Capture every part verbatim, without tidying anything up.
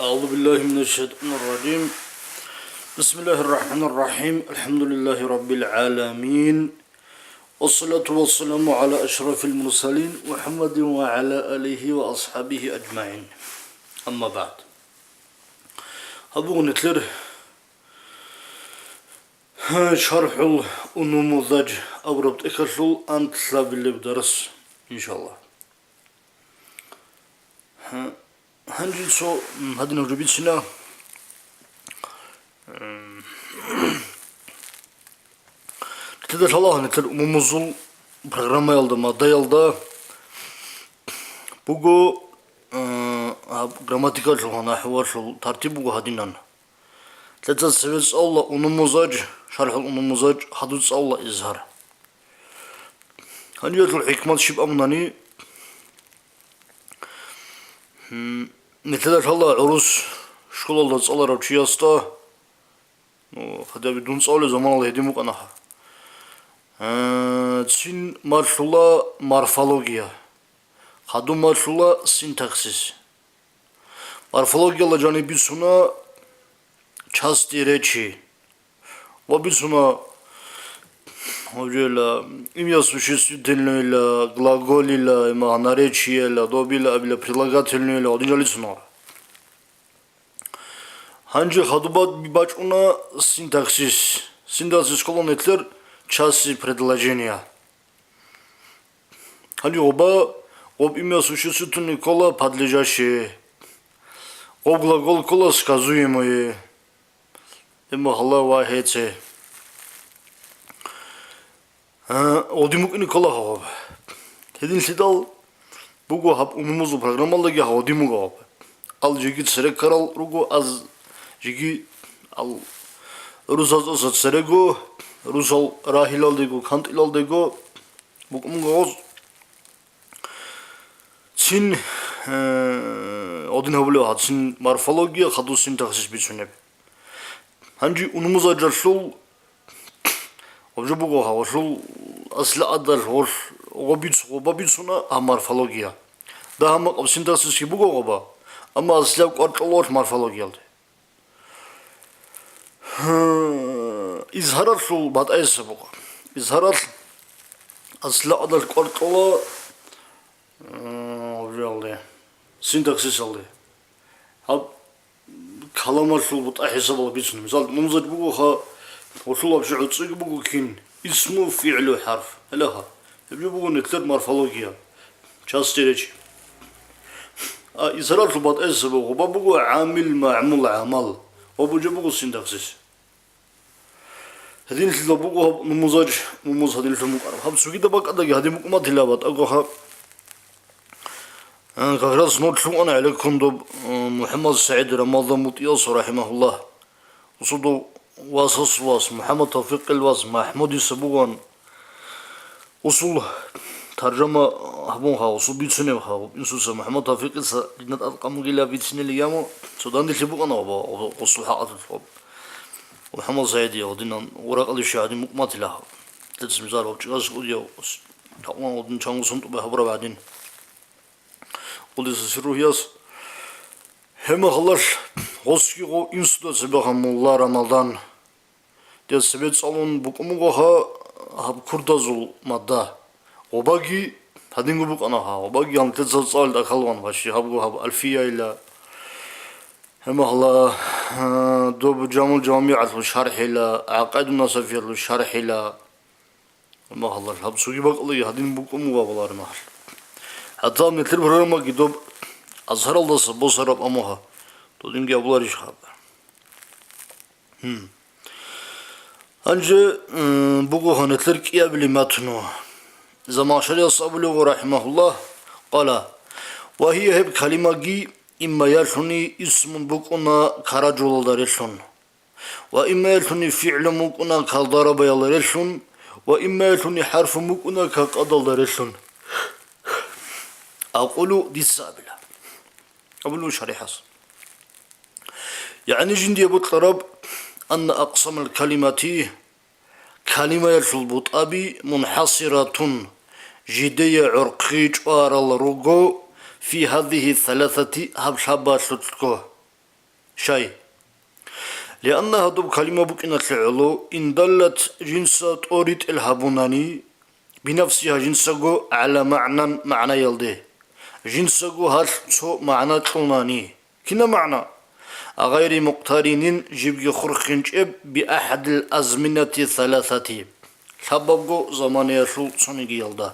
أعوذ بالله من الشيطان الرجيم. بسم الله الرحمن الرحيم. الحمد لله رب العالمين. والصلاة والسلام على أشرف المرسلين محمد وعلى آله وأصحابه أجمعين. أما بعد. Гьаб буго нилъер ШархӀул Унумузаж абураб тӀехьалъул анлъабилеб дарс, иншаллагь. Гьанже цо, м, гьадинаб жо бицина. М, нилъеда лъала нилъер умумузул программаялда, маддаялда буго, э, гьаб грамматикалъул ва нахӀвалъул тартиб буго гьадинан. Лъеца цеве цӀалула Унумузаж, ШархӀул Унумузаж, хадуб цӀалула Изгьар. Гьаниб гьелъул хӀикмат щиб абунани, м, нилъеда лъала гӀурус школалда цӀаларав чиясда, ну, хадуби дун цӀалулеб заманалда гьедин букӀанаха. Э, цин малъула морфология, хадуб малъула синтаксис. Морфологиялда жаниб бицуна части речи. Ва бицуна гьаб жо ила имя существительное ила, глагол ила, имагьна речи ила, добила абила, прилагательное ила, гьадин жалицуна. Гьанже хадуб бачӀуна синтаксис. Синтаксис ккола нилъер части предложения. Гьанже гъоба, гъоб имя существительное ккола подлежащее. Гъоб глагол ккола сказуемое. Имагьла ва гьеце. А, гъодин букӀине ккола гьаб. Гьединлъидал буго гьаб умумузул программалдаги гьадин буго гьаб. Ал жеги цере ккарал руго, аз жеги ал рузаздаса церего, рузал рагьилалдего, кантӀилалдего букӀун буго гъоз. Цин, э, гъодин гьабулев гьаб, цин морфология, хадуб синтаксис бицунеб. Гьанже Унумузажалъул гъоб жо буго гьаб, гъолъул аслиадал гъолъ гъоб биц-, гъоба бицуна гьаб морфология. Дагь гьаб макъаб синтаксисги буго гъоба, амма аслияб кӀвар кьола гъолъ морфологиялде. Изгьаралъул батӀайса буго. Изгьаралъ аслиадал кӀвар кьола, м, гъоб жоялде, синтаксисалде. Гьаб каламалъул бутӀа хӀисабалда бицун. Мисал, Унумузаж бугоха, гъолъул вообще гӀуцӀиги буго кин, исму, фигӀлу, хӀарф. Гьелаха. Гьеб жо буго нилъер морфология. Части речи. А Изгьаралъул батӀайса буго, гъоба буго гӀамил, магӀмул, гӀамал. Гъоб жо буго синтаксис. Гьединлъидал буго гьаб Унумузаж, Унумуз гьадинлъун букӀараб. Гьаб цогидаб бакӀалдаги гьадин букӀун батила, батӀаго гьаб. Э, как раз нур лъугьана гӀелеккун доб, э, МухӀаммад СагӀид Рамазан МутӀияс, рахӀимагьуллагь. Усудул васас вас, МухӀаммад Тавфикъил вас, МахӀмудиса буган. Усул таржама гьабунха, усул бицунебха, инсуца МухӀаммад Тавфикъица динат алкъамугила бицинели яму, цо данделъи букӀана ва, ва, усул хӀакъатулъ. МухӀаммад СагӀидияв динан уракъалищи гьадин мукъматила. Лец мизар ва чӀигӀас удияв, такъван гъудин чангу сунтӀубе гьабураб гӀадин. Къуддиса сирругьу яс. Гьебмехалъ гъосги гъов инсуда цебегьан мулла Рамадан. Дие цебе цӀалун букӀун буго гьа-, гьаб курдазул мадда. Гъобаги гьадинго букӀана гьа. Гъобаги гьанлъецал цӀалулда кколаан, ваши гьабго гьаб Алфияйила, гьебмехалъ, э, доб Жамул ЖамигӀалъул шархӀила, ГӀакъайдун Насафиялъул шархӀила. Гьебмехалъ гьаб цоги бакӀалдаги гьадин букӀун буго абуларо гьебмехалъ. ХӀатта нилъер программаги доб Азгьаралдаса босараб амуха. Додинги абуларищ гьаб? Гьин. Гьанже, м, буго гьанилъер кӀиабили матну. Замахшарияс абулев, рахӀимагьуллагь, къала: «Ва гьия», гьеб калимаги имма ялъуни исмун букӀуна караджулалда релълъун, ва имма ялъуни фигӀлун букӀуна калдарабаялда релълъун, ва имма ялъуни хӀарфун букӀуна какъадалда релълъун. Акъулу, дица абила. Абулев шарихӀас. ЯгӀни жиндие бокьараб, анна акъсамал калимати, калимаялъул бутӀаби, мунхӀасиратун, жидее гӀорхъи чӀварал руго, фи гьадигьи саласати, гьаб лъабалъулъго. Щай? Лианна гьадуб калима букӀиналъе гӀоло, индаллат жинса тӀоритӀел гьабунани, бинафсиха жинсаго гӀала магӀнан магӀнаялде, жинсаго гьалъ цо магӀна кьунани. Кина магӀна? Гъайри мукътаринин жибги хурхинчӀеб биахӀадил азминати саласати, лъабабго заманаялъул цонигиялда.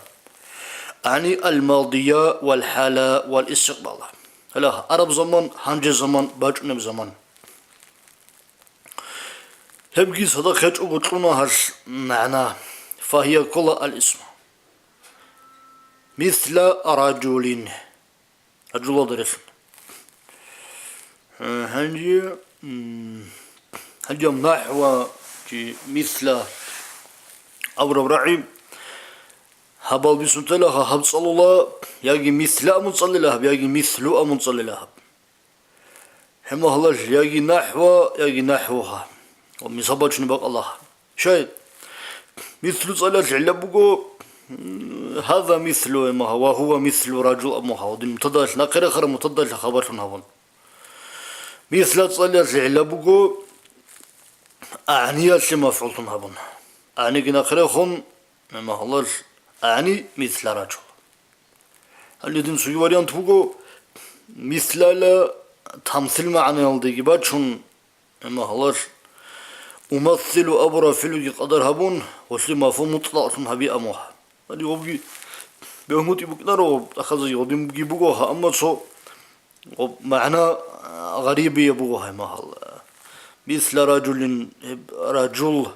Ани алмалдия вал хӀала вал истикъбала. Гьале араб заман, гьанже заман, бачӀунеб заман. Гьебги цадахъ гьечӀого кьуна гьалъ магӀна, фагьия ккола ал-исму. Мисла ражулин. Ражулалда релълъун. Э, гьанже, м, гьанже нахӀва чи мисла абураб рагӀи гьабал бицунтала гьаб цӀалула, яги мисла абун цӀалила гьаб, яги мислу абун цӀалила гьаб. Гьеб магьалал яги нахӀва, яги нахӀвуха. Ва мисал бачунеб бакӀалаха. Щай? Мислу цӀалиялъ гӀилла буго, м, гьаза мислу, гьеб магьа, ва гьува мислу ражул абун гьав. Дин мутадалъ, нахъе рахараб мутадалъ хабарлъун гьабун. Мисла цӀалиялъ гӀилла буго, агӀниялъе мафгӀуллъун гьабун. АгӀниги нахъе рехун, гьеб магьалал агӀни мисла ражул. Гьале дин цоги вариант буго, мислала тамсил магӀнаялдеги бачун, амма гьалар умассилу абураб фигӀлуги къадар гьабун, гъолъи мафгьум мутӀлакълъун гьабиа мугь. Гьале гъобги бегьмутӀи букӀинаро, тӀахазаги гъодинги буго, гьа, амма цо гъоб магӀна, а, гъарибияб буго гьай магьал. Мисла ражулин, гьеб ражул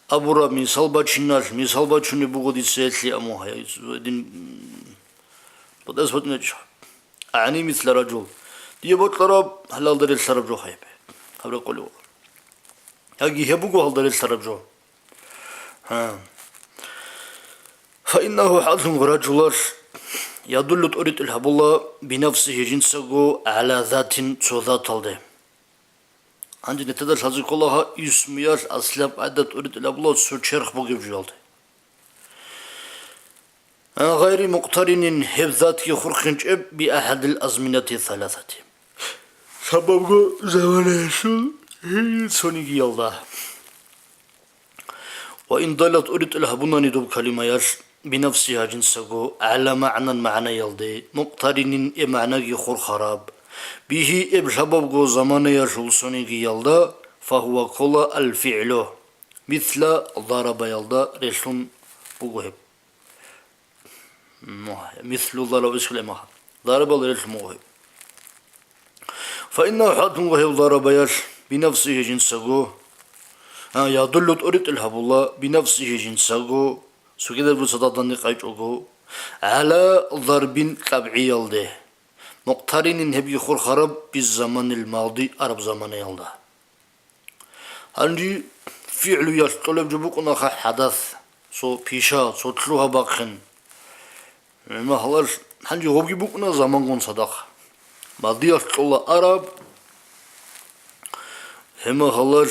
абураб мисал бачиналъ, мисал бачунеб буго дица гьелъие амугьай. Дин, БатӀас батӀиначӀищ. АгӀни мисла ражул. Дие бокьараб, гьалалда релълъараб жо гьеб. Гьаб рекъолев. Яги гьеб буго гьалда релълъараб жо. Гьа. Фаиннагьу хӀалун ражулалъ ядуллу тӀоритӀил гьабула бинафсигьи жинцаго гӀала затин цо заталде. Гьанже нетада лъазе кколагьа, исмуялъ аслияб къагӀида тӀоритӀил гьабула цо черх бугеб жоялде. Гъайри мукътаринин гьеб затги хурхинчӀеб биахӀадил азминати саласати. Сабабго заманаялъул цонигиялда. Ва ин далат тӀоритӀил гьабунани доб калимаялъ, бинафсиха жинцаго, гӀала магӀнан магӀнаялде, мукътаринин эб магӀнаги хурхараб, бигьи эб лъабабго заманаялъул цонигиялда, фагьува ккола алфигӀлу, мисла дарабаялда релълъун буго гьеб. Мугь-, мислу дараб ишхъилимаха. Дарабал релълъун буго гьеб. Фаиннагьу хӀатун ва гьев дарабаялъ бинафсигьи жинцаго, а, ядуллу тӀоритӀил гьабула бинафсигьи жинцаго, цогидаб жо цадахъ данде къайчӀого, гӀала дарбин тӀабгӀиялде, мукътаринин гьебги хурхараб биз заманил малди араб заманаялда. Гьанже фигӀлуялъ кьолеб жо букӀунаха хӀадас, цо пиша, цо лъугьа бахъин. Гьеб магьалал гьанже гъобги букӀуна замангун цадахъ. Мадиялъ кьола араб, гьеб магьалал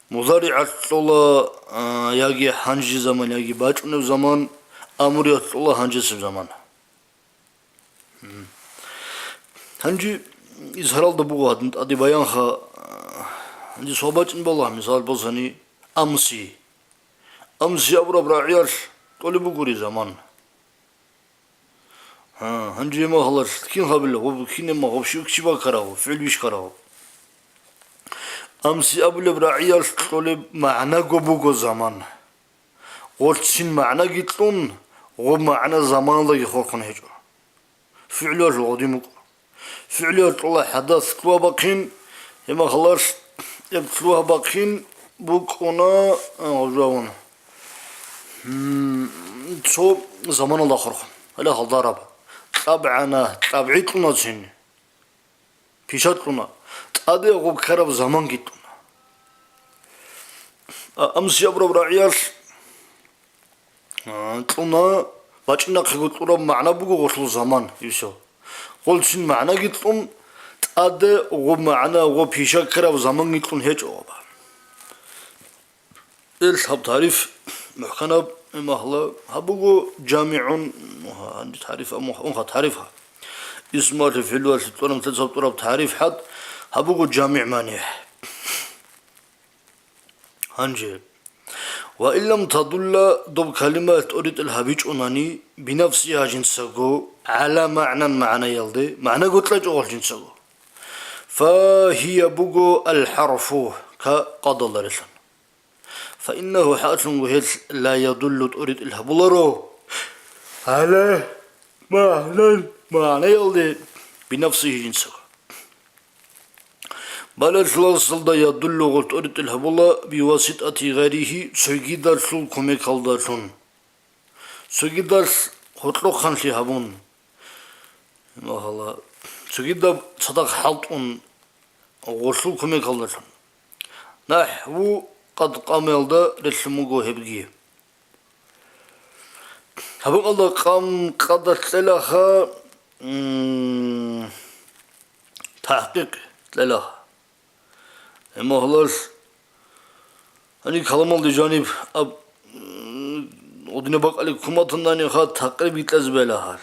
музаригӀалъ кьола, а, яги гьанже заман, яги бачӀунеб заман, амруялъ кьола гьанжесеб заман. Гьанже изгьаралда буго гьадин тӀаде баянха, гьанже суал бачӀин балагь, мисал босани, амси. Амси абураб рагӀиялъ тӀолеб бугури заман. Гьа, гьанже магьалал кин гьабила, гъоб-, кинаб магь-, гъоб щив чи бакарав, фигӀил вищ карав? Амси абулеб рагӀиялъ кьолеб магӀнаго буго заман. Гъолъ цин магӀнаги кьун, гъоб магӀна заманалдаги хурхун гьечӀо. ФигӀлуялъул гъодин букӀун. ФигӀлуялъ кьола хӀадас лъугьа бахъин, гьеб магьалал гьеб лъугьа бахъин букӀуна, а, гъожавун. Гьм, цо заманалда хурхун. Гьале гьалда раб. ТӀабгӀана, тӀабгӀи кьуна цин. Пишат кьуна, тӀаде гъоб ккараб заманги кьуна. А, амси абураб рагӀиялъ, а, кьуна, бачӀинахъего кьураб магӀна буго гъолъул заман, и всё. Гъолцин магӀнаги кьун, тӀаде гъоб магӀна, гъоб пиша ккараб заманги кьун гьечӀо гъоба. Ил гьаб тариф мухӀканаб, имагьла, гьаб буго жамигӀун, гьанже тариф амухъ, унха тариф гьа. Исмуялъе фигӀлуялъе кьураб, мисал, гьаб кьураб тариф хӀад, Гьаб буго жамигӀ манигӀ. Гьанже. Ва иллам тадулла, доб калимаялъ тӀоритӀел гьабичӀунани, бинафсигьа жинцаго, гӀала магӀнан магӀнаялде, магӀнаго кьечӀогъал жинцаго. Фа гьия буго алхӀарфу, ка къадаларелъан. Фаиннагьу, хӀакълъунго гьелъ, ла ядуллу, тӀоритӀел гьабуларо, гӀала магӀнан, магӀнаялде, бинафсигьи, жинцаго. Балагьлъуласалда ядуллу, гъолъ тӀоритӀел гьабула, биваситӀати гъайригьи, цогидалъул кумекалдалъун. Цогидалъ гьоркьохъанлъи гьабун, магьала, цогидаб цадахъ хӀалтӀун, гъолъул кумекалдалъун. НахӀву къад къамаялда релълъун буго гьебги. Гьаб къадалъ къам къадалъ кьелаха, м, тахӀкъикъ кьелаха. Гьеб магьалалъ, гьаниб каламалде жаниб аб-, гъодинаб бакӀалде куматанданиха такъриб йикьазе бегьула гьал.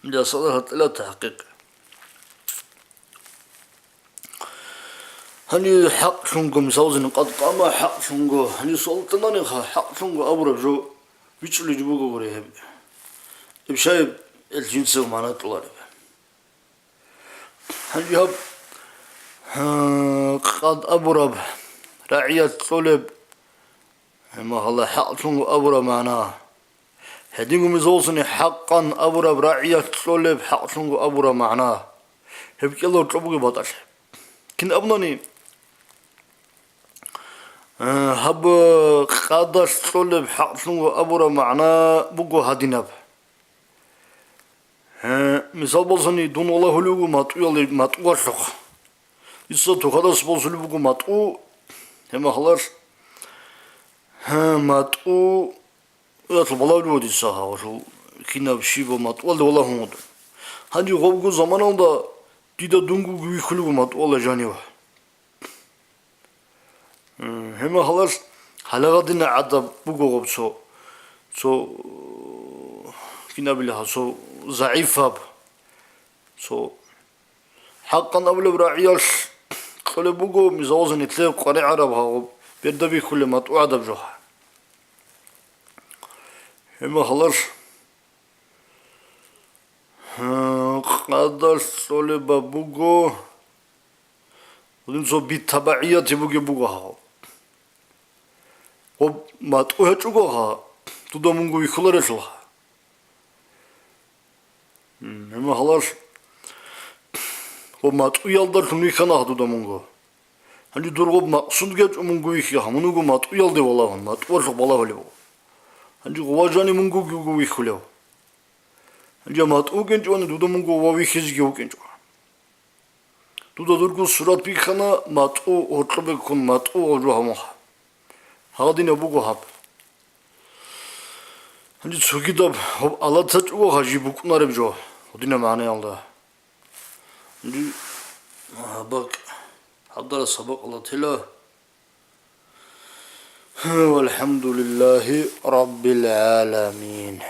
Гьаниб асалда гьатӀила тахӀкъикъ. Гьаниб хӀакълъунго, мисалзин, къад къама хӀакълъунго, гьаниб суал тӀаданиха хӀакълъунго абураб жо бичӀчӀулеб жо бугогури гьеб. Гьеб щай гьел жинцаго магӀна кьолареб? Гьанже гьаб, гьа, къад абураб, рагӀиялъ кьолеб, гьеб магьала хӀакълъунго абураб магӀна. Гьединго мисалзани хӀакъан абураб, рагӀиялъ кьолеб хӀакълъунго абураб магӀна. Гьеб кӀела гьоркьоб бугеб батӀалъи. Кин абунани, гьа, гьаб къадалъ кьолеб хӀакълъунго абураб магӀна буго гьадинаб. Гье, мисал босани, дун валагьулев вуго матӀуялде, матӀуялъухъ. Дица тухадас босулеб буго матӀу, гьеб магьалалъ, гье, матӀуялъухъ балагьулев вуго дица, гьавалъул кинаб щибаб матӀуялде валагьун вуго. Гьанже гъобго заманалда дида дунго вихьулев вуго матӀуялда жанив. М, гьеб магьалалъ гьалагъадина гӀадаб буго гъаб цо, цо, кинабила гьа, цо загӀипаб, цо хӀакъан абулеб рагӀиялъ кьолеб буго, мисалзани, нилъер къваригӀараб гьагъаб берда бихьулеб матӀу гӀадаб жо. Гьеб магьалалъ Гьа, къадалъ кьолеб буго, гьедин цо битабагӀияти бугеб буго гьав. Гъоб матӀу гьечӀого гьа, дуда мунго вихьуларелъул гьа. М, гьеб магьалалъ, гъоб матӀуялдалъун вихьана гьа дуда мунго. Гьанже дур гъоб макъсуд гьечӀо мунго вихьи, гьа мун вуго матӀуялде валагьун, матӀуялъухъ балагьулев. Гьанже гъова жанив мунго вуго вихьулев. Гьанже матӀу вукӀинчӀони дуда мунго ва вихьизеги вукӀинчӀо. Дуда дурго сурат бихьана, матӀу гьоркьобе ккун, матӀу гьав жо гьамуха. Гьагъадинаб буго гьаб. Гьанже цогидаб гьаб алатачӀого гьажи букӀунареб жо, гьудинаб магӀнаялда. Гьанже гьаб бакӀ, гьабдала сабакъ алатила. ВалхӀамдулиллагьи раббил гӀаламин.